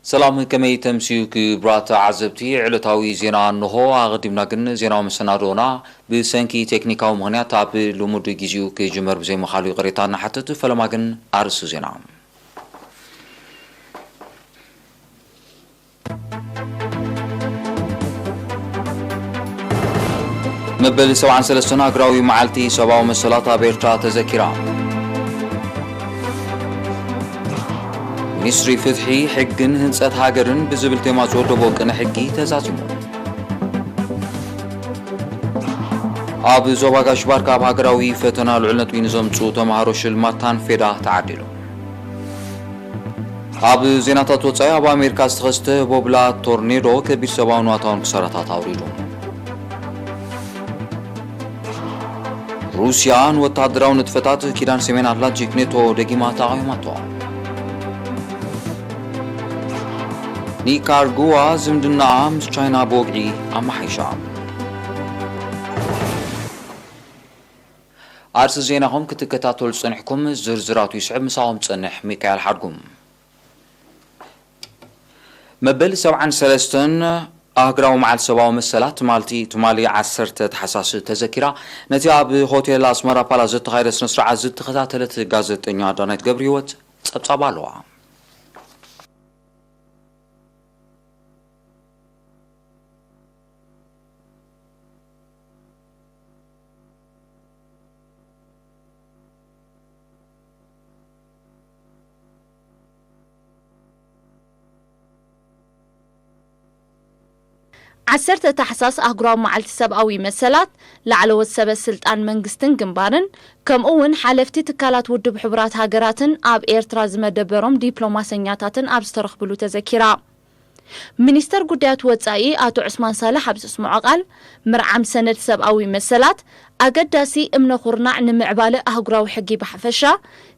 ሰላም፣ ከመይ ተምስዩ ክቡራት ተዓዘብቲ? ዕለታዊ ዜና እንሆ። ኣቐዲምና ግን ዜናዊ መሰናዶና ብሰንኪ ቴክኒካዊ ምኽንያት ኣብ ልሙድ ግዜኡ ክጅመር ብዘይምኻሉ ይቕሬታ እናሓተት፣ ፈለማ ግን ኣርእስቲ ዜና። መበል ሰብዓን ሰለስተን ሃገራዊ መዓልቲ ሰብኣዊ መሰላት ኣብ ኤርትራ ተዘኪራ። ሚኒስትሪ ፍትሒ፣ ሕግን ህንጸት ሃገርን ብዝብል ቴማ ዝወደቦ ቅነ ሕጊ ተዛዚሙ። ኣብ ዞባ ጋሽ ባርካ ኣብ ሃገራዊ ፈተና ልዑል ነጥቢ ንዘምጽኡ ተምሃሮ ሽልማት ታንፌዳ ተዓዲሉ። ኣብ ዜናታት ወጻኢ፣ ኣብ ኣሜሪካ ዝተኸስተ ቦብላ ቶርኔዶ ከቢድ ሰብኣውን ዋታውን ክሳራታት ኣውሪዱ። ሩስያ ንወተሃደራዊ ንጥፈታት ኪዳን ሰሜን ኣትላንቲክ ኔቶ ደጊማ ተቓዊማቶ። ኒካራጉዋ ዝምድናኣ ምስ ቻይና ብወግዒ ኣመሓይሻ። ኣርእስቲ ዜናኹም ክትከታተሉ ዝጸኒሕኩም፣ ዝርዝራቱ ይስዕብ። ምሳኹም ዝጸንሕ ሚካኤል ሓድጉም። መበል ሰብዓን ሰለስተን ኣህጉራዊ መዓልቲ ሰብኣዊ መሰላት ትማልቲ፣ ትማሊ ዓሰርተ ታሕሳስ ተዘኪራ። ነቲ ኣብ ሆቴል ኣስመራ ፓላስ ዝተኻየደ ስነ ስርዓት ዝተኸታተለት ጋዜጠኛ ዳናይት ገብረህይወት ጸብጻብ ኣለዋ። ዓሰርተ ታሕሳስ ኣህጉራዊ መዓልቲ ሰብኣዊ መሰላት፣ ላዕለዎት ሰበ ስልጣን መንግስትን ግንባርን፣ ከምኡ እውን ሓለፍቲ ትካላት ውድብ ሕቡራት ሃገራትን ኣብ ኤርትራ ዝመደበሮም ዲፕሎማሰኛታትን ኣብ ዝተረኽብሉ ተዘኪራ። ሚኒስተር ጉዳያት ወጻኢ ኣቶ ዑስማን ሳልሕ ኣብ ዘስምዖ ቃል፣ ምርዓም ሰነድ ሰብኣዊ መሰላት ኣገዳሲ እምነ ኩርናዕ ንምዕባለ ኣህጉራዊ ሕጊ ብሓፈሻ፣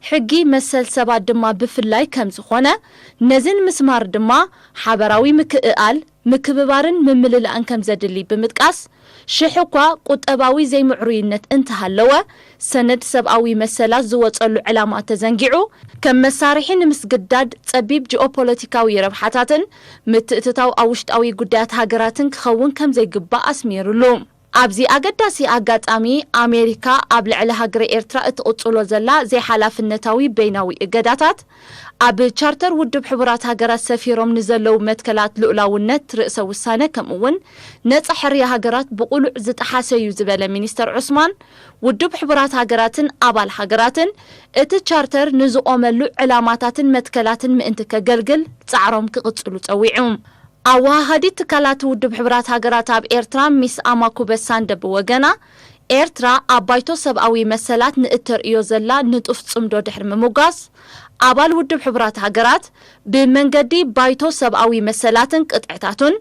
ሕጊ መሰል ሰባት ድማ ብፍላይ ከም ዝኾነ፣ ነዚ ንምስማር ድማ ሓበራዊ ምክእኣል፣ ምክብባርን ምምልላእን ከም ዘድሊ ብምጥቃስ፣ ሽሕ እኳ ቁጠባዊ ዘይምዕሩይነት እንተሃለወ፣ ሰነድ ሰብኣዊ መሰላት ዝወጸሉ ዕላማ ተዘንጊዑ፣ ከም መሳርሒ ንምስግዳድ ጸቢብ ጂኦፖለቲካዊ ረብሓታትን ምትእትታው ኣብ ውሽጣዊ ጉዳያት ሃገራትን ክኸውን ከም ዘይግባእ ኣስሚሩሉ። ኣብዚ ኣገዳሲ ኣጋጣሚ፣ ኣሜሪካ ኣብ ልዕሊ ሃገረ ኤርትራ እትቕጽሎ ዘላ ዘይሓላፍነታዊ በይናዊ እገዳታት፣ ኣብ ቻርተር ውድብ ሕቡራት ሃገራት ሰፊሮም ንዘለዉ መትከላት ልኡላውነት፣ ርእሰ ውሳነ፣ ከምኡ'ውን ነጻ ሕርያ ሃገራት ብቕሉዕ ዝጠሓሰ እዩ ዝበለ ሚኒስተር ዑስማን፣ ውድብ ሕቡራት ሃገራትን ኣባል ሃገራትን እቲ ቻርተር ንዝቖመሉ ዕላማታትን መትከላትን ምእንቲ ከገልግል ጻዕሮም ክቕጽሉ ጸዊዑ። ኣወሃሃዲት ትካላት ውድብ ሕቡራት ሃገራት ኣብ ኤርትራ ሚስ ኣማኩበ ሳንደ ብወገና፣ ኤርትራ ኣብ ባይቶ ሰብኣዊ መሰላት ንእተርእዮ ዘላ ንጡፍ ጽምዶ ድሕሪ ምምጓስ፣ ኣባል ውድብ ሕቡራት ሃገራት ብመንገዲ ባይቶ ሰብኣዊ መሰላትን ቅጥዕታቱን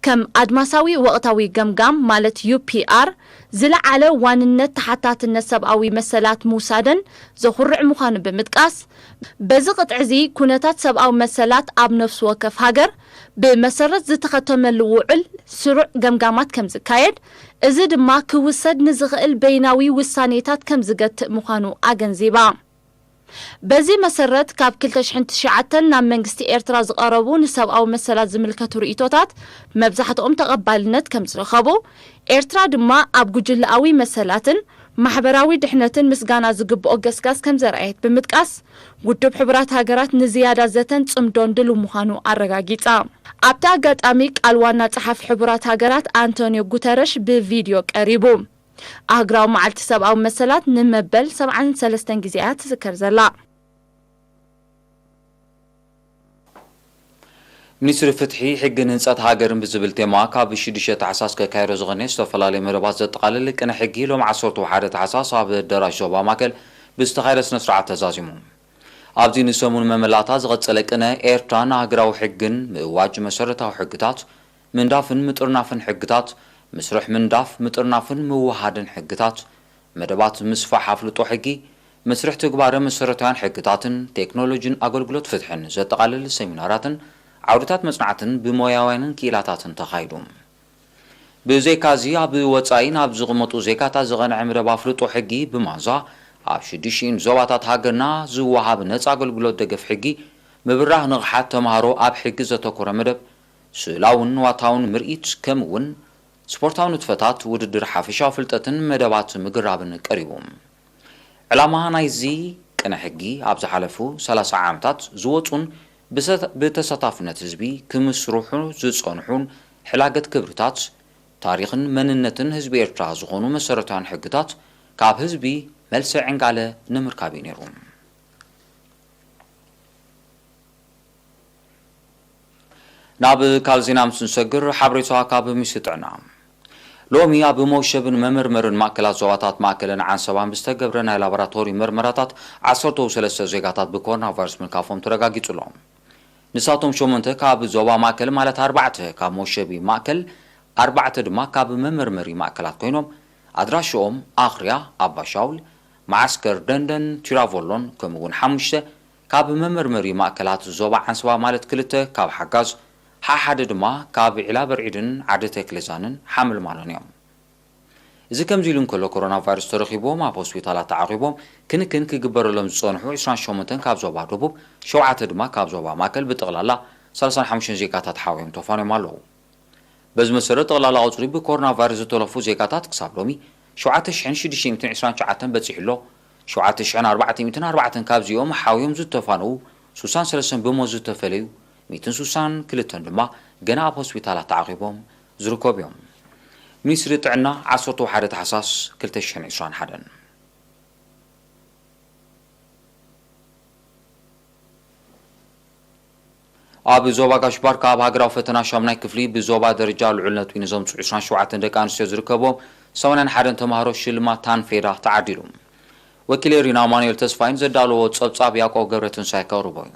ከም ኣድማሳዊ ወቕታዊ ገምጋም ማለት ዩ ፒ ኣር ዝለዓለ ዋንነት ተሓታትነት ሰብኣዊ መሰላት ምውሳደን ዘኹርዕ ምዃኑ ብምጥቃስ፣ በዚ ቅጥዒ እዚ ኩነታት ሰብኣዊ መሰላት ኣብ ነፍሲ ወከፍ ሃገር ብመሰረት ዝተኸተመሉ ውዕል ስሩዕ ገምጋማት ከም ዝካየድ፣ እዚ ድማ ክውሰድ ንዝኽእል በይናዊ ውሳኔታት ከም ዝገትእ ምዃኑ ኣገንዚባ። በዚ መሰረት፣ ካብ ክልተ ሽሕን ትሽዓተን ናብ መንግስቲ ኤርትራ ዝቐረቡ ንሰብኣዊ መሰላት ዝምልከቱ ርእይቶታት መብዛሕትኦም ተቐባልነት ከም ዝረኸቡ፣ ኤርትራ ድማ ኣብ ጉጅለኣዊ መሰላትን ማሕበራዊ ድሕነትን ምስጋና ዝግብኦ ገስጋስ ከም ዘርኣየት ብምጥቃስ፣ ውድብ ሕቡራት ሃገራት ንዝያዳ ዘተን ጽምዶን ድሉው ምዃኑ ኣረጋጊጻ። ኣብቲ ኣጋጣሚ፣ ቃል ዋና ጸሓፊ ሕቡራት ሃገራት ኣንቶኒዮ ጉተረሽ ብቪድዮ ቀሪቡ። ኣህጉራዊ መዓልቲ ሰብኣዊ መሰላት ንመበል ሰብዓን ሰለስተን ግዜ እያ ትዝከር ዘላ። ሚኒስትሪ ፍትሒ፣ ሕግን ህንጸት ሃገርን ብዝብል ቴማ ካብ ሽዱሽተ ታሕሳስ ከካየዶ ዝቐነየ ዝተፈላለዩ መደባት ዘጠቓልል ቅነ ሕጊ ሎም ዓሰርተ ሓደ ታሕሳስ ኣብ ኣዳራሽ ዞባ ማእከል ብዝተኻየደ ስነ ስርዓት ተዛዚሙ። ኣብዚ ንሰሙን መመላእታ ዝቐጸለ ቅነ ኤርትራን ሃገራዊ ሕግን ምእዋጅ መሰረታዊ ሕግታት፣ ምንዳፍን ምጥርናፍን ሕግታት፣ መስርሕ ምንዳፍ፣ ምጥርናፍን ምውሃድን ሕግታት፣ መደባት ምስፋሕ ኣፍልጦ ሕጊ፣ መስርሕ ትግባረ መሰረታውያን ሕግታትን ቴክኖሎጂን ኣገልግሎት ፍትሕን ዘጠቓልል ሰሚናራትን ዓውድታት መጽናዕትን ብሞያውያንን ክኢላታትን ተኻይዱ። ብዘይካዚ፣ ኣብ ወጻኢ ናብ ዝቕመጡ ዜጋታት ዝቐንዐ መደብ ኣፍልጦ ሕጊ ብማንዛ ኣብ ሽዱሽቲኡን ዞባታት ሃገርና ዝወሃብ ነጻ ኣገልግሎት ደገፍ ሕጊ ምብራህ ንቕሓት ተምሃሮ ኣብ ሕጊ ዘተኮረ መደብ፣ ስእላውን ንዋታውን ምርኢት፣ ከምኡ እውን ስፖርታዊ ንጥፈታት፣ ውድድር ሓፈሻዊ ፍልጠትን መደባት ምግራብን ቀሪቡ። ዕላማ ናይዚ ቅነ ሕጊ ኣብ ዝሓለፉ ሰላሳ ዓመታት ዝወጹን ብሰ-፣ ብተሳታፍነት ህዝቢ ክምስርሑ ዝጸንሑን ሕላገት ክብርታት፣ ታሪኽን መንነትን ህዝቢ ኤርትራ ዝኾኑ መሰረታውያን ሕግታት ካብ ህዝቢ መልሰ ዕንጋለ ንምርካብ እዩ ነይሩ። ናብ ካልእ ዜና ምስ ንሰግር፣ ሓበሬታ ካብ ሚኒስትሪ ጥዕና። ሎሚ ኣብ መውሸብን መመርመርን ማእከላት ዞባታት ማእከልን ዓንሰባን ብዝተገብረ ናይ ላቦራቶሪ መርመራታት፣ ዓሰርተ ሰለስተ ዜጋታት ብኮሮና ቫይረስ ምልካፎም ተረጋጊጹ ኣሎ። ንሳቶም ሸሞንተ ካብ ዞባ ማእከል፣ ማለት ኣርባዕተ ካብ መውሸቢ ማእከል፣ ኣርባዕተ ድማ ካብ መመርመሪ ማእከላት ኮይኖም፣ ኣድራሽኦም ኣኽርያ፣ ኣባሻውል፣ መዓስከር ደንደን፣ ቲራቮሎን፣ ከምኡ እውን ሓሙሽተ ካብ መመርመሪ ማእከላት ዞባ ዓንሰባ፣ ማለት ክልተ ካብ ሓጋዝ፣ ሓሓደ ድማ ካብ ዒላ በርዒድን ዓዲ ተክለዛንን ሓመልማሎን እዮም። እዚ ከምዚ ኢሉ እንከሎ፣ ኮሮና ቫይረስ ተረኺቦም ኣብ ሆስፒታላት ተዓቒቦም ክንክን ክግበረሎም ዝጸንሑ ዕስራን ሸሞንተን ካብ ዞባ ደቡብ፣ ሸውዓተ ድማ ካብ ዞባ ማእከል፣ ብጠቕላላ ሰላሳን ሓሙሽተን ዜጋታት ሓውዮም ተፋንዮም ኣለዉ። በዚ መሰረት፣ ጠቕላላ ቁጽሪ ብኮሮና ቫይረስ ዝተለፉ ዜጋታት ክሳብ ሎሚ ሸውዓተ ሽሕን ሽዱሽተ ሚእትን ዕስራን ትሽዓተን በጺሑ ኣሎ። ሸውዓተ ሽሕን ኣርባዕተ ሚእትን ኣርባዕተን ካብዚኦም ሓውዮም ዝተፋነዉ ሱሳን ሰለስተን ብሞት ዝተፈለዩ ሚእትን ሱሳን ክልተን ድማ ገና ኣብ ሆስፒታላት ተዓቒቦም ዝርከቡ እዮም። ሚኒስትሪ ጥዕና፣ ዓሰርተ ሓደ ታሕሳስ ክልተ ሽሕን ዕስራን ሓደን። ኣብ ዞባ ጋሽ ባርካ ኣብ ሃገራዊ ፈተና ሻምናይ ክፍሊ ብዞባ ደረጃ ልዑል ነጥቢ ንዘምፅኡ ዕስራን ሸውዓተን ደቂ ኣንስትዮ ዝርከብዎም ሰማንያን ሓደን ተምሃሮ ሽልማት ታንፌዳ ተዓዲሉ። ወኪል ኤሪና ኣማኑኤል ተስፋይን ዘዳለዎ ጸብጻብ ያዕቆብ ገብረትንሳኤ ከቕርቦ እዩ።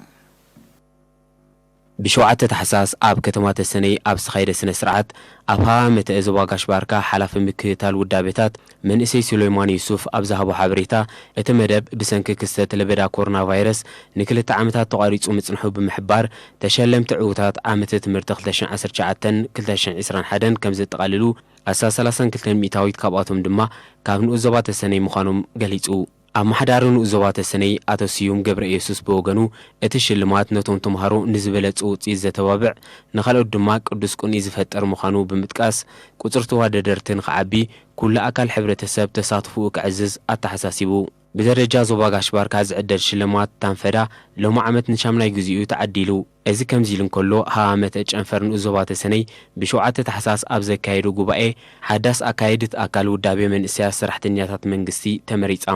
ብሸውዓተ ታሕሳስ ኣብ ከተማ ተሰነይ ኣብ ዝተኻየደ ስነ ስርዓት፣ ኣብ ሃ መተ ዞባ ጋሽ ባርካ ሓላፊ ምክትታል ውዳቤታት መንእሰይ ሱሌማን ዩሱፍ ኣብ ዝሃቦ ሓበሬታ፣ እቲ መደብ ብሰንኪ ክስተት ለበዳ ኮሮና ቫይረስ ንክልተ ዓመታት ተቋሪጹ ምጽንሑ ብምሕባር፣ ተሸለምቲ ዕዉታት ዓመተ ትምህርቲ ክልተ ሽሕን ዓሰርተ ትሽዓተን ክልተ ሽሕን ዕስራን ሓደን ከም ዘጠቓልሉ፣ ኣስታት ሰላሳን ክልተን ሚእታዊት ካብኣቶም ድማ ካብ ንኡስ ዞባ ተሰነይ ምዃኖም ገሊጹ። ኣመሓዳሪ ንኡስ ዞባ ተሰነይ ኣቶ ስዩም ገብረኢየሱስ ብወገኑ፣ እቲ ሽልማት ነቶም ተምሃሮ ንዝበለጸ ውጽኢት ዘተባብዕ፣ ንኻልኦት ድማ ቅዱስ ቅንኢ ዝፈጥር ምዃኑ ብምጥቃስ፣ ቁጽሪ ተወዳደርቲ ንኽዓቢ፣ ኩሉ ኣካል ሕብረተሰብ ተሳትፎኡ ከዕዝዝ ኣተሓሳሲቡ። ብደረጃ ዞባ ጋሽ ባርካ ዝዕደል ሽልማት ታንፈዳ ሎሚ ዓመት ንሻምናይ ግዜኡ ተዓዲሉ። እዚ ከምዚ ኢሉ እንከሎ፣ ሃ መተ ጨንፈር ንኡስ ዞባ ተሰነይ ብሸውዓተ ታሕሳስ ኣብ ዘካየዶ ጉባኤ፣ ሓዳስ ኣካየዲት ኣካል ውዳቤ መንእሰያት ሰራሕተኛታት መንግስቲ ተመሪጻ።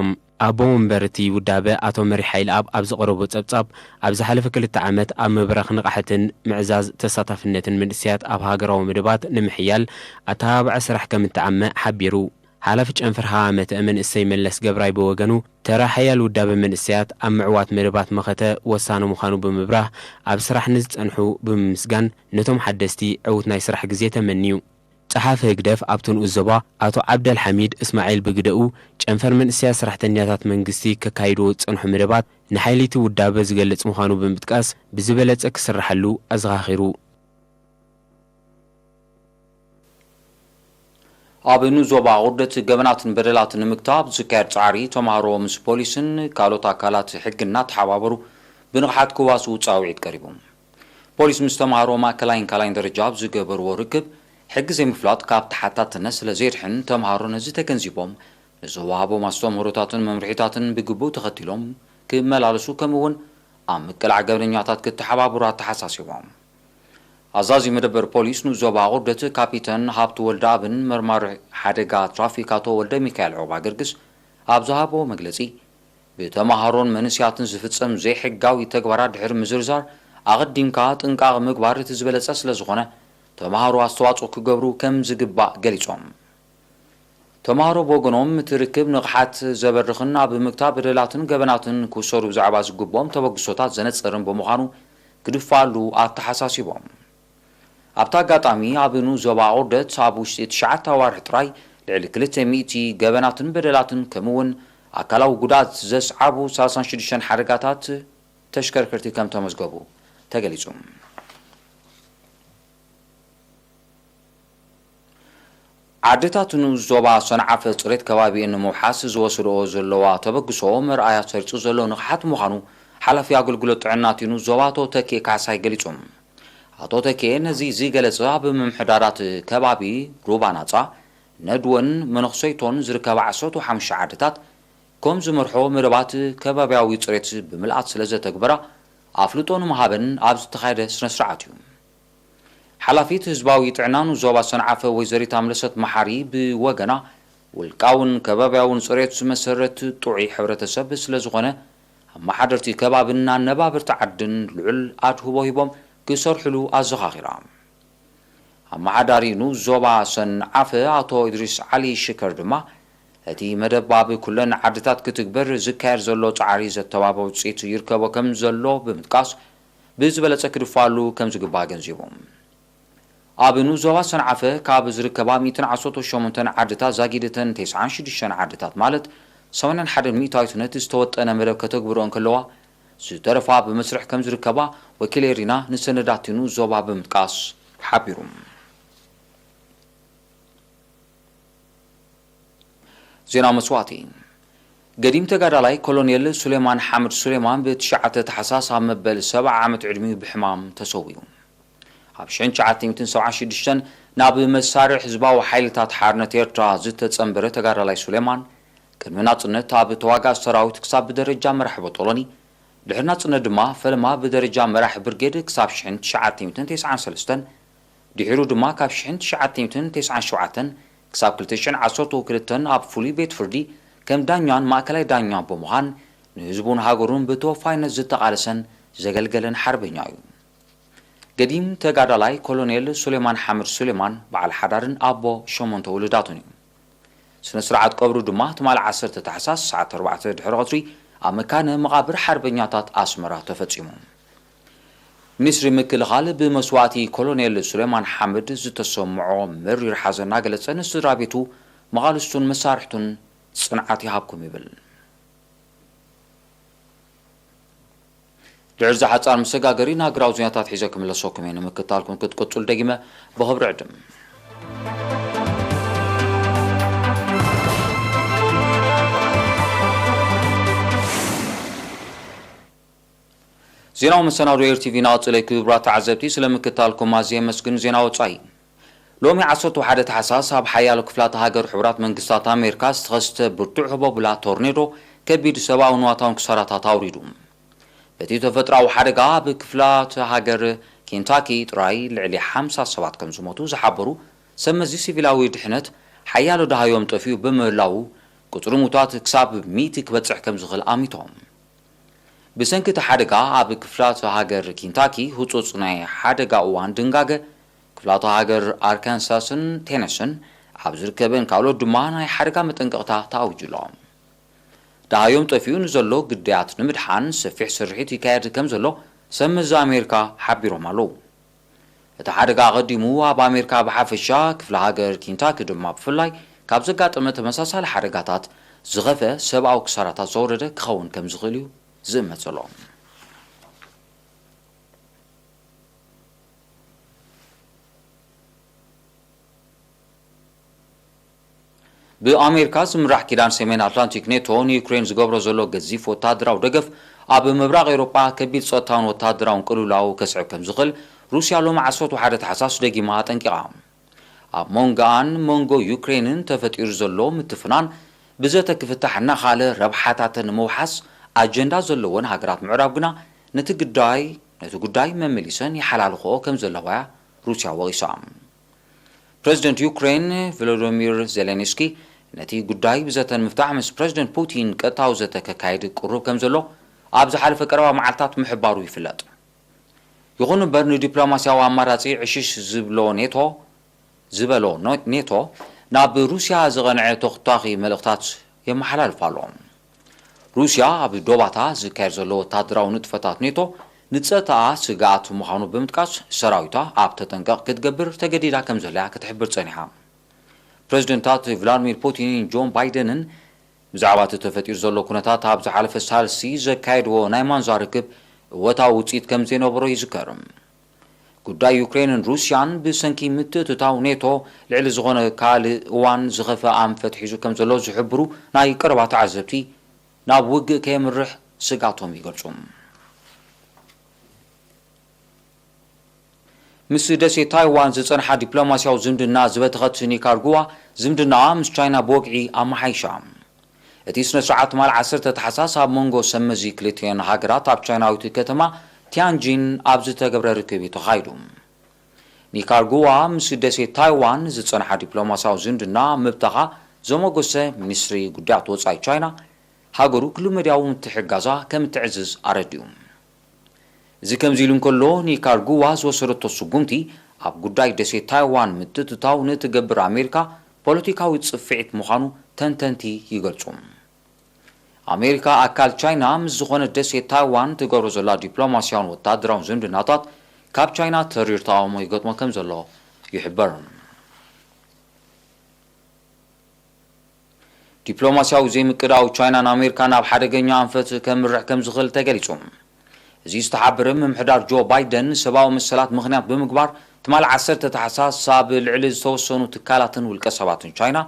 ኣቦ መንበር እቲ ውዳበ ኣቶ መሪሕ ሓይለኣብ ኣብ ዘቕረቦ ጸብጻብ፣ ኣብ ዝሓለፈ ክልተ ዓመት ኣብ ምብራኽ ንቕሓትን ምዕዛዝ ተሳታፍነትን መንእሰያት ኣብ ሃገራዊ መደባት ንምሕያል ኣተባባዒ ስራሕ ከም እተዓመ ሓቢሩ። ሓላፊ ጨንፈር ሃ መተ መንእሰይ መለስ ገብራይ ብወገኑ፣ ተራ ሓያል ውዳበ መንእሰያት ኣብ ምዕዋት መደባት መኸተ ወሳኒ ምዃኑ ብምብራህ፣ ኣብ ስራሕ ንዝጸንሑ ብምምስጋን፣ ነቶም ሓደስቲ ዕዉት ናይ ስራሕ ግዜ ተመንዩ። ጸሓፊ ህግደፍ ኣብቲ ንኡስ ዞባ ኣቶ ዓብደል ሓሚድ እስማዒል ብግደኡ፣ ጨንፈር መንእሰያት ሰራሕተኛታት መንግስቲ ከካይድዎ ዝጸንሑ መደባት ንሓይሊ እቲ ውዳበ ዝገልጽ ምዃኑ ብምጥቃስ፣ ብዝበለጸ ክስርሓሉ ኣዘኻኺሩ። ኣብ ንኡስ ዞባ ኣቑርደት ገበናትን በደላትን ንምግታእ ኣብ ዝካየድ ጻዕሪ፣ ተምሃሮ ምስ ፖሊስን ካልኦት ኣካላት ሕጊ እናተሓባበሩ ብንቕሓት ክዋስኡ ጻውዒት ቀሪቡ። ፖሊስ ምስ ተምሃሮ ማእከላይን ካልኣይን ደረጃ ኣብ ዝገበርዎ ርክብ፣ ሕጊ ዘይምፍላጥ ካብ ተሓታትነት ስለ ዘየድሕን፣ ተምሃሮ ነዚ ተገንዚቦም ንዝወሃቦም ኣስተምህሮታትን መምርሒታትን ብግቡእ ተኸቲሎም ክመላለሱ፣ ከምኡ እውን ኣብ ምቅላዕ ገበነኛታት ክተሓባበሩ ኣተሓሳሲቦም። ኣዛዚ መደበር ፖሊስ ንኡስ ዞባ ኣቑርደት ካፒተን ሃብቱ ወልደኣብን መርማሪ ሓደጋ ትራፊክ ኣቶ ወልደ ሚካኤል ዑቕባገርግስ ኣብ ዝሃብዎ መግለጺ፣ ብተምሃሮን መንእሰያትን ዝፍጸም ዘይሕጋዊ ተግባራት ድሕሪ ምዝርዛር፣ ኣቐዲምካ ጥንቃቐ ምግባር እቲ ዝበለጸ ስለ ዝኾነ፣ ተምሃሮ ኣስተዋጽኦ ክገብሩ ከም ዝግባእ ገሊጾም። ተምሃሮ ብወገኖም፣ እቲ ርክብ ንቕሓት ዘበርኽን ኣብ ምግታእ በደላትን ገበናትን ክውሰዱ ብዛዕባ ዝግብኦም ተበግሶታት ዘነጽርን ብምዃኑ ክድፋኣሉ ኣተሓሳሲቦም። ኣብቲ ኣጋጣሚ፣ ኣብ ንኡስ ዞባ ኣቑርደት ኣብ ውሽጢ ትሽዓተ ኣዋርሕ ጥራይ ልዕሊ ክልተ ሚእቲ ገበናትን በደላትን፣ ከምኡ እውን ኣካላዊ ጉድኣት ዘስዓቡ ሰላሳን ሽዱሽተን ሓደጋታት ተሽከርከርቲ ከም ተመዝገቡ ተገሊጹ። ዓድታት ንኡስ ዞባ ሰንዓፈ ጽሬት ከባቢኤን ንምውሓስ ዝወስድኦ ዘለዋ ተበግሶ መርኣያ ሰሪጹ ዘሎ ንቕሓት ምዃኑ ሓላፊ ኣገልግሎት ጥዕና እቲ ንኡስ ዞባ ኣቶ ተኬ ካሕሳይ ገሊጹ። ኣቶ ተኬ ነዚ ዝገለጸ ኣብ ምምሕዳራት ከባቢ ሩባ ናጻ፣ ነድወን መነኽሰይቶን ዝርከባ ዓሰርተ ሓሙሽተ ዓድታት ከም ዝመርሖ መደባት ከባብያዊ ጽሬት ብምልኣት ስለ ዘተግበራ ኣፍልጦ ንምሃበን ኣብ ዝተኻየደ ስነ ስርዓት እዩ። ሓላፊት ህዝባዊ ጥዕናን ዞባ ሰንዓፈ ወይዘሪት ኣምለሰት መሓሪ ብወገና፣ ውልቃውን ከባብያውን ጽሬት መሰረት ጥዑይ ሕብረተሰብ ስለ ዝኾነ፣ ኣመሓደርቲ ከባብን ኣነባበርቲ ዓድን ልዑል ኣድህቦ ሂቦም ክሰርሕሉ ኣዘኻኺራ። ኣመሓዳሪ ንኡስ ዞባ ሰንዓፈ ኣቶ ኢድሪስ ዓሊ ሽከር ድማ፣ እቲ መደብ ኣብ ኩለን ዓድታት ክትግበር ዝካየድ ዘሎ ጻዕሪ ዘተባብዕ ውጽኢት ይርከቦ ከም ዘሎ ብምጥቃስ፣ ብዝበለጸ ክድፋሉ ከም ዝግባእ ኣገንዚቡ። ኣብ ንኡስ ዞባ ሰንዓፈ ካብ ዝርከባ ሚእትን ዓሰርተ ሸሞንተን ዓድታት ዛጊደተን ተስዓን ሽዱሽተን ዓድታት ማለት ሰማንያን ሓደን ሚእታዊት ነቲ ዝተወጠነ መደብ ከተግብርኦ እንከለዋ፣ ዝተረፋ ብመስርሕ ከም ዝርከባ ወኪል ኤሪና ንሰነዳት እቲ ንኡስ ዞባ ብምጥቃስ ሓቢሩ። ዜና መስዋእቲ። ገዲም ተጋዳላይ ኮሎኔል ሱሌማን ሓምድ ሱሌማን ብትሽዓተ ታሕሳስ ኣብ መበል ሰብዓ ዓመት ዕድሚኡ ብሕማም ተሰዊኡ። ኣብ ሽሕን ትሽዓተ ሚእትን ሰብዓን ሽዱሽተን ናብ መሳርዕ ህዝባዊ ሓይልታት ሓርነት ኤርትራ ዝተጸንበረ ተጋዳላይ ሱሌማን፣ ቅድሚ ናጽነት ኣብ ተዋጋእ ሰራዊት ክሳብ ብደረጃ መራሒ ቦጦሎኒ፣ ድሕሪ ናጽነት ድማ ፈለማ ብደረጃ መራሒ ብርጌድ ክሳብ ሽሕን ትሽዓተ ሚእትን ተስዓን ሰለስተን፣ ድሒሩ ድማ ካብ ሽሕን ትሽዓተ ሚእትን ተስዓን ሸውዓተን ክሳብ ክልተ ሽሕን ዓሰርተ ክልተን ኣብ ፍሉይ ቤት ፍርዲ ከም ዳኛን ማእከላይ ዳኛን ብምዃን ንህዝቡን ሃገሩን ብተወፋይነት ዝተቓለሰን ዘገልገለን ሓርበኛ እዩ። ገዲም ተጋዳላይ ኮሎኔል ሱሌማን ሓምድ ሱሌማን በዓል ሓዳርን ኣቦ ሸሞንተ ውሉዳቱን እዩ። ስነ ስርዓት ቀብሩ ድማ ትማሊ ዓሰርተ ታሕሳስ ሰዓት ኣርባዕተ ድሕሪ ቀትሪ ኣብ መካነ መቓብር ሓርበኛታት ኣስመራ ተፈጺሙ። ሚኒስትሪ ምክልኻል ብመስዋእቲ ኮሎኔል ሱሌማን ሓምድ ዝተሰምዖ መሪር ሓዘን እናገለጸ፣ ንስድራ ቤቱ፣ መቓልስቱን መሳርሕቱን ጽንዓት ይሃብኩም ይብል። ድሕሪ እዚ ሓጻር መሰጋገሪ ንሃገራዊ ዜናታት ሒዘ ክምለሰኩም እየ። ንምክትታልኩም ክትቅጽሉ ደጊመ ብኽብሪ ዕድም። ዜናዊ መሰናዶ ኤር ቲቪ ናቕጽለይ። ክቡራት ተዓዘብቲ፣ ስለ ምክትታልኩም ኣዝየ የመስግን። ዜና ወጻኢ። ሎሚ ዓሰርተ ሓደ ታሕሳስ ኣብ ሓያሎ ክፍላተ ሃገር ሕቡራት መንግስታት ኣሜሪካ ዝተኸስተ ብርቱዕ ህቦብላ ቶርኔዶ ከቢድ ሰብኣዊ ንዋታውን ክሳራታት ኣውሪዱ። በቲ ተፈጥሮኣዊ ሓደጋ ኣብ ክፍላተ ሃገር ኬንታኪ ጥራይ ልዕሊ ሓምሳ ሰባት ከም ዝሞቱ ዝሓበሩ ሰብ መዚ ሲቪላዊ ድሕነት፣ ሓያሎ ደሃዮም ጠፊኡ ብምህላዉ ቁጽሪ ሙታት ክሳብ ሚእቲ ክበጽሕ ከም ዝኽእል ኣሚቶም። ብሰንኪ እቲ ሓደጋ ኣብ ክፍላተ ሃገር ኬንታኪ ህጹጽ ናይ ሓደጋ እዋን ድንጋገ፣ ክፍላተ ሃገር ኣርካንሳስን ቴነስን ኣብ ዝርከበን ካልኦት ድማ ናይ ሓደጋ መጠንቀቕታ ተኣዊጁ ኣሎ። ደሃዮም ጠፊኡ ንዘሎ ግዳያት ንምድሓን ሰፊሕ ስርሒት ይካየድ ከም ዘሎ ሰብ መዚ ኣሜሪካ ሓቢሮም ኣለዉ። እቲ ሓደጋ ኣቐዲሙ ኣብ ኣሜሪካ ብሓፈሻ፣ ክፍለ ሃገር ኪንታኪ ድማ ብፍላይ ካብ ዘጋጠመ ተመሳሳሊ ሓደጋታት ዝኸፍአ ሰብኣዊ ክሳራታት ዘውረደ ክኸውን ከም ዝኽእል እዩ ዝእመት ዘሎ። ብኣሜሪካ ዝምራሕ ኪዳን ሰሜን ኣትላንቲክ ኔቶ ንዩክሬን ዝገብሮ ዘሎ ገዚፍ ወታደራዊ ደገፍ ኣብ ምብራቕ ኤውሮጳ ከቢድ ጸጥታውን ወታደራውን ቅልውላው ከስዕብ ከም ዝኽእል ሩስያ ሎሚ ዓሰርተ ሓደ ታሕሳስ ደጊማ ኣጠንቂቓ። ኣብ መንጎኣን መንጎ ዩክሬንን ተፈጢሩ ዘሎ ምትፍናን ብዘተ ክፍታሕ እናኻለ ረብሓታተን ንምውሓስ ኣጀንዳ ዘለወን ሃገራት ምዕራብ ግና ነቲ ግዳይ ነቲ ጉዳይ መመሊሰን ይሓላልኽኦ ከም ዘለዋ ሩስያ ወቒሳ። ፕረዚደንት ዩክሬን ቮሎዶሚር ዜሌንስኪ ነቲ ጉዳይ ብዘተ ንምፍታሕ ምስ ፕረዚደንት ፑቲን ቀጥታዊ ዘተ ከካይድ ቅሩብ ከም ዘሎ ኣብ ዝሓለፈ ቀረባ መዓልታት ምሕባሩ ይፍለጥ። ይኹን እምበር ንዲፕሎማስያዊ ኣማራጺ ዕሽሽ ዝብሎ ኔቶ ዝበሎ ኖ- ኔቶ ናብ ሩስያ ዝቐንዐ ተኹታኺ መልእኽታት የመሓላልፍ ኣሎ። ሩስያ ኣብ ዶባታ ዝካየድ ዘሎ ወታደራዊ ንጥፈታት ኔቶ ንጸጥታኣ ስግኣት ምዃኑ ብምጥቃስ ሰራዊታ ኣብ ተጠንቀቕ ክትገብር ተገዲዳ ከም ዘላ ክትሕብር ጸኒሓ። ፕረዚደንታት ቭላድሚር ፑቲንን ጆን ባይደንን ብዛዕባ እቲ ተፈጢሩ ዘሎ ኩነታት ኣብ ዝሓለፈ ሳልሲ ዘካየድዎ ናይ ማንዛ ርክብ እወታዊ ውጽኢት ከም ዘይነበሮ ይዝከር። ጉዳይ ዩክሬንን ሩስያን ብሰንኪ ምትእትታው ኔቶ ልዕሊ ዝኾነ ካልእ እዋን ዝኸፍአ ኣንፈት ሒዙ ከም ዘሎ ዝሕብሩ ናይ ቀረባ ተዓዘብቲ ናብ ውግእ ከየምርሕ ስግኣቶም ይገልጹ። ምስ ደሴት ታይዋን ዝጸንሓ ዲፕሎማስያዊ ዝምድና ዝበተኸት ኒካርጉዋ፣ ዝምድናኣ ምስ ቻይና ብወግዒ ኣመሓይሻ። እቲ ስነ ስርዓት ትማል ዓሰርተ ታሕሳስ ኣብ መንጎ ሰመዚ ክልቲኤን ሃገራት ኣብ ቻይናዊት ከተማ ቲያንጂን ኣብ ዝተገብረ ርክብ እዩ ተኻይዱ። ኒካርጉዋ ምስ ደሴት ታይዋን ዝጸንሓ ዲፕሎማስያዊ ዝምድና ምብታኻ ዘመጎሰ ሚኒስትሪ ጉዳያት ወጻኢ ቻይና፣ ሃገሩ ኩሉ መዳያዊ ምትሕግጋዛ ከም እትዕዝዝ ኣረዲኡ። እዚ ከምዚ ኢሉ እንከሎ፣ ኒካርጉዋ ዝወሰደቶ ስጉምቲ ኣብ ጉዳይ ደሴት ታይዋን ምትእትታው ንእትገብር ኣሜሪካ ፖለቲካዊ ጽፍዒት ምዃኑ ተንተንቲ ይገልጹ። ኣሜሪካ ኣካል ቻይና ምስ ዝኾነ ደሴት ታይዋን ትገብሮ ዘላ ዲፕሎማስያውን ወታደራውን ዝምድናታት ካብ ቻይና ተሪር ተቓውሞ ይገጥሞ ከም ዘሎ ይሕበር። ዲፕሎማስያዊ ዘይምቅዳው ቻይናን ኣሜሪካን ናብ ሓደገኛ ኣንፈት ከምርሕ ከም ዝኽእል ተገሊጹ። እዚ ዝተሓበረ፣ ምምሕዳር ጆ ባይደን ሰብኣዊ መሰላት ምኽንያት ብምግባር ትማል ዓሰርተ ታሕሳስ ኣብ ልዕሊ ዝተወሰኑ ትካላትን ውልቀ ሰባትን ቻይና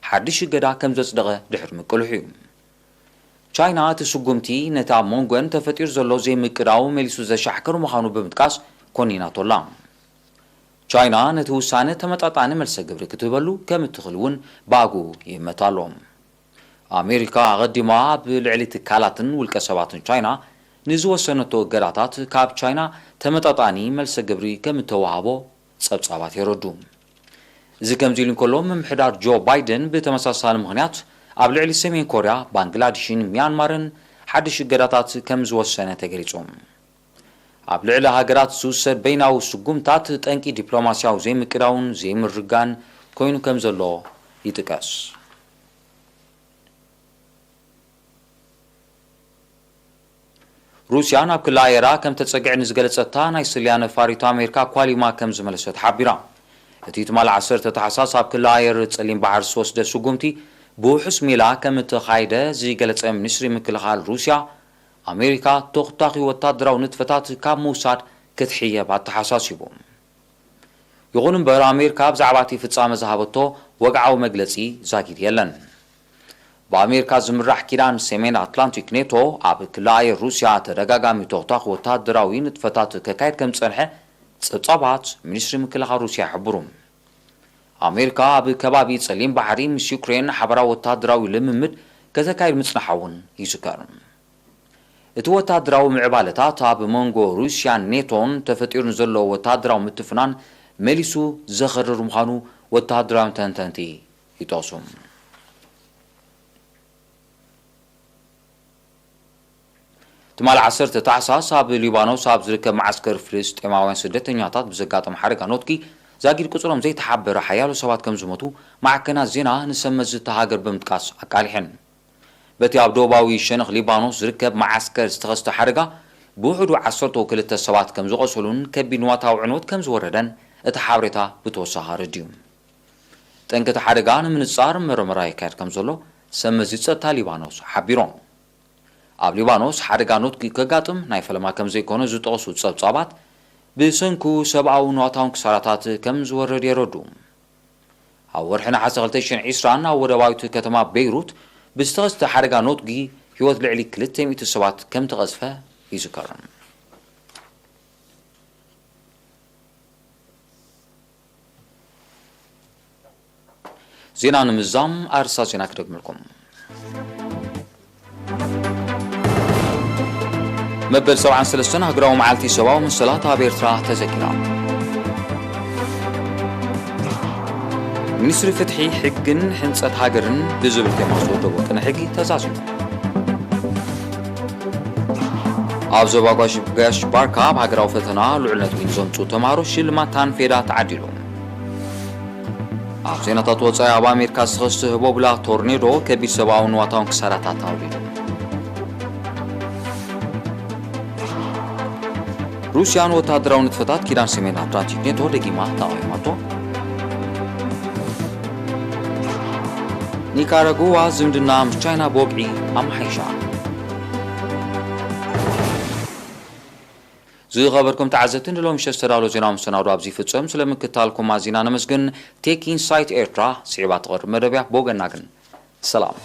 ሓድሽ እገዳ ከም ዘጽደቐ ድሕሪ ምቅልሑ እዩ። ቻይና እቲ ስጉምቲ ነቲ ኣብ መንጎን ተፈጢሩ ዘሎ ዘይምቅዳው መሊሱ ዘሻሕክር ምዃኑ ብምጥቃስ ኮኒናቶ ኣላ። ቻይና ነቲ ውሳነ ተመጣጣኒ መልሰ ግብሪ ክትህበሉ ከም እትኽእል እውን ብኣግኡ ይእመት ኣሎ። ኣሜሪካ ኣቐዲማ ኣብ ልዕሊ ትካላትን ውልቀ ሰባትን ቻይና ንዝወሰነቶ እገዳታት ካብ ቻይና ተመጣጣኒ መልሰ ግብሪ ከም እተዋህቦ ጸብጻባት የረዱ። እዚ ከምዚ ኢሉ እንከሎ፣ ምምሕዳር ጆ ባይደን ብተመሳሳሊ ምኽንያት ኣብ ልዕሊ ሰሜን ኮርያ፣ ባንግላዴሽን ሚያንማርን ሓድሽ እገዳታት ከም ዝወሰነ ተገሊጹ። ኣብ ልዕሊ ሃገራት ዝውሰድ በይናዊ ስጉምታት ጠንቂ ዲፕሎማስያዊ ዘይምቅዳውን ዘይምርጋን ኮይኑ ከም ዘሎ ይጥቀስ። ሩስያ ናብ ክሊ ኣየራ ከም ተጸግዕ ንዝገለጸታ ናይ ስለያ ነፋሪት ኣሜሪካ ኳሊማ ከም ዝመለሰት ሓቢራ። እቲ ትማል ዓሰርተ ታሕሳስ ኣብ ክሊ ኣየር ጸሊም ባሕሪ ዝተወስደ ስጉምቲ ብውሑስ ሜላ ከም እተኻየደ ዝገለጸ ሚኒስትሪ ምክልኻል ሩስያ፣ ኣሜሪካ ተኹታኺ ወታደራዊ ንጥፈታት ካብ ምውሳድ ክትሕየብ ኣተሓሳሲቡ። ይኹን እምበር፣ ኣሜሪካ ብዛዕባ እቲ ፍጻመ ዝሃበቶ ወግዓዊ መግለጺ ዛጊድ የለን። ብኣሜሪካ ዝምራሕ ኪዳን ሰሜን ኣትላንቲክ ኔቶ ኣብ ክሊ ኣየር ሩስያ ተደጋጋሚ ተኹታኺ ወታደራዊ ንጥፈታት ከካየድ ከም ዝጸንሐ ጸብጻባት ሚኒስትሪ ምክልኻል ሩስያ ይሕብሩ። ኣሜሪካ ኣብ ከባቢ ጸሊም ባሕሪ ምስ ዩክሬን ሓበራዊ ወታደራዊ ልምምድ ከተካይድ ምጽንሓ እውን ይዝከር። እቲ ወታደራዊ ምዕባለታት ኣብ መንጎ ሩስያን ኔቶን ተፈጢሩ ንዘሎ ወታደራዊ ምትፍናን መሊሱ ዘኸርር ምዃኑ ወታደራዊ ተንተንቲ ይጠቕሱ። ትማል ዓሰርተ ታሕሳስ ኣብ ሊባኖስ ኣብ ዝርከብ መዓስከር ፍልስጤማውያን ስደተኛታት ብዘጋጠመ ሓደጋ ኖትኪ ዛጊድ ቁጽሮም ዘይተሓበረ ሓያሎ ሰባት ከም ዝሞቱ ማዕከናት ዜና ንሰብ መዚ እታ ሃገር ብምጥቃስ ኣቃሊሐን። በቲ ኣብ ደቡባዊ ሸነኽ ሊባኖስ ዝርከብ መዓስከር ዝተኸስተ ሓደጋ ብውሕዱ ዓሰርተ ክልተ ሰባት ከም ዝቖሰሉን ከቢድ ንዋታዊ ዕንወት ከም ዝወረደን እቲ ሓበሬታ ብተወሳኺ ኣረዲኡ። ጠንቂ እቲ ሓደጋ ንምንጻር መርመራ ይካየድ ከም ዘሎ ሰብ መዚ ጸጥታ ሊባኖስ ሓቢሮም። ኣብ ሊባኖስ ሓደጋ ኖትኪ ከጋጥም ናይ ፈለማ ከም ዘይኮነ ዝጠቕሱ ጸብጻባት፣ ብሰንኩ ሰብኣዊ ንዋታውን ክሳራታት ከም ዝወረድ የረዱ። ኣብ ወርሒ ነሓሰ ክልተ ሽሕን ዕስራን ኣብ ወደባዊት ከተማ ቤይሩት ብዝተኸስተ ሓደጋ ኖትጊ ህይወት ልዕሊ ክልተ ሚእቲ ሰባት ከም ተቐዝፈ ይዝከር። ዜና ንምዛም ኣርእስታት ዜና ክደግመልኩም። መበል ሰብዓን ሰለስተን ሃገራዊ መዓልቲ ሰብኣዊ መሰላት ኣብ ኤርትራ ተዘኪራ። ሚኒስትሪ ፍትሒ፣ ሕግን ሕንጸት ሃገርን ብዝብል ቴማ ዝወደቦ ቅነ ሕጊ ተዛዚሙ። ኣብ ዞባ ጋሽ-፣ ጋሽ ባርካ ኣብ ሃገራዊ ፈተና ልዑል ነጥቢ ንዘምጽኡ ተምሃሮ ሽልማት ታንፌዳ ተዓዲሉ። ኣብ ዜናታት ወጻኢ፣ ኣብ ኣሜሪካ ዝተኸስተ ህቦብላ ቶርኔዶ ከቢድ ሰብኣውን ንዋታውን ክሳራታት ኣውሪዱ። ሩስያ ንወተሃደራዊ ንጥፈታት ኪዳን ሰሜን ኣትላንቲክ ኔቶ ደጊማ ተቓዊማቶ። ኒካራጉዋ ዝምድና ምስ ቻይና ብወግዒ ኣመሓይሻ። ዝኸበርኩም ተዓዘብቲ፣ ንሎሚ ምሸት ዝተዳለወ ዜናዊ መሰናዶ ኣብዚ ይፍጸም። ስለ ምክታልኩም ኣዚና ነመስግን። ቴክ ኢንሳይት ኤርትራ ስዒባ ትቐርብ መደብ እያ፣ ብወገንና ግን ሰላም።